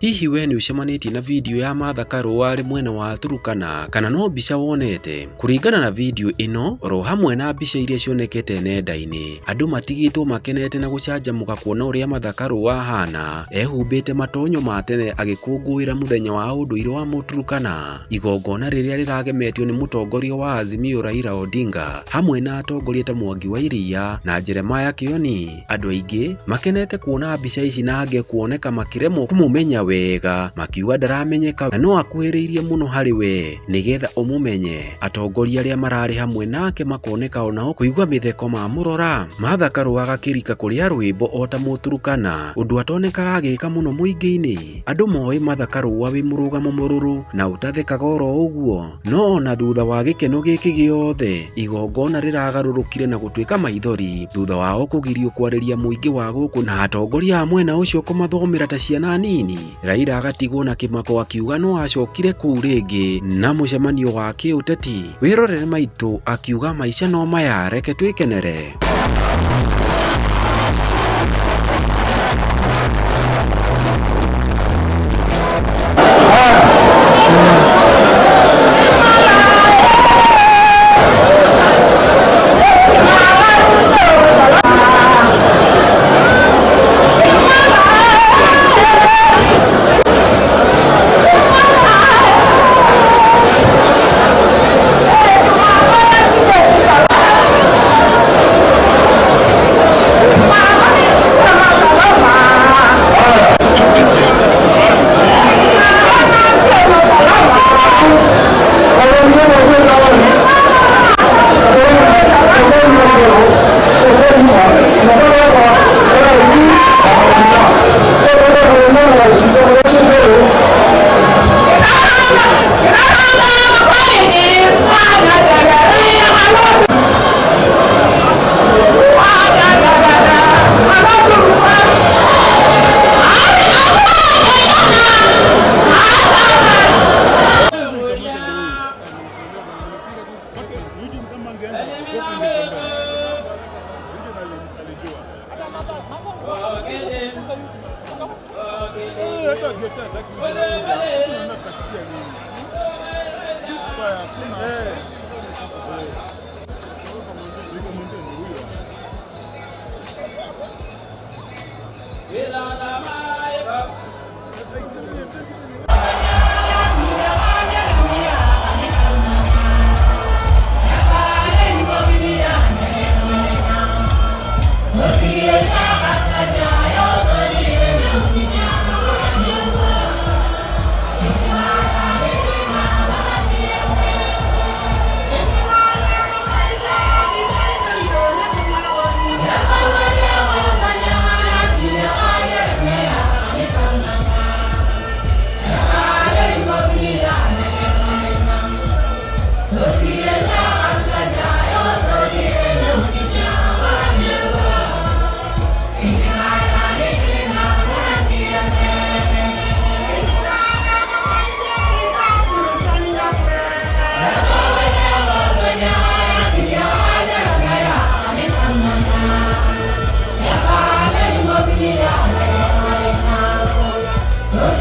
Hihi we nĩ ũcemanĩtie na video ya Martha Karua arĩ mwena wa Turkana kana no mbica wonete? Kũringana na video ĩno oro hamwe na mbica iria cionekete nenda-inĩ, andũ matigĩtwo makenete na gũcanjamũka kuona ũrĩa Martha Karua ahana ehumbĩte matonyo ma tene agĩkũngũĩra mũthenya wa ũndũire wa Mũturkana, igongona rĩrĩa rĩragemetio nĩ mũtongoria wa Azimio Raila Odinga hamwe na atongoria ta Mwangi wa Iria na Jeremiah Kioni. Andũ aingĩ makenete kuona mbica ici na angĩ kuoneka makĩremwo kũmũmenya wega makiuga ndaramenyeka na no akuhĩrĩirie mũno harĩ we nĩgetha ũmũmenye. Atongoria arĩa mararĩ hamwe nake makoneka onao kũigua mĩtheko mamũrora. Martha Karua agakĩrika kũrĩa rwĩmbo o ta Mũturkana, ũndũ atonekaga agĩka mũno mũingĩ-inĩ. Andũ moĩ Martha Karua wĩ mũrũgamo mũrũrũ na ũtathekaga oro ũguo. No ona thutha wa gĩkeno gĩkĩ gĩothe, igongona rĩragarũrũkire na gũtuĩka maithori thutha wao kũgirio kwarĩria mũingĩ wa gũkũ na atongoria a mwena ũcio kũmathomera ta ciana nini. Raila agatigwo na kĩmako akiuga no acokire kũu rĩngĩ na mũcemanio wa kĩũteti. Wĩrorere maitũ akiuga maica no maya reke twĩkenere.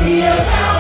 Yes.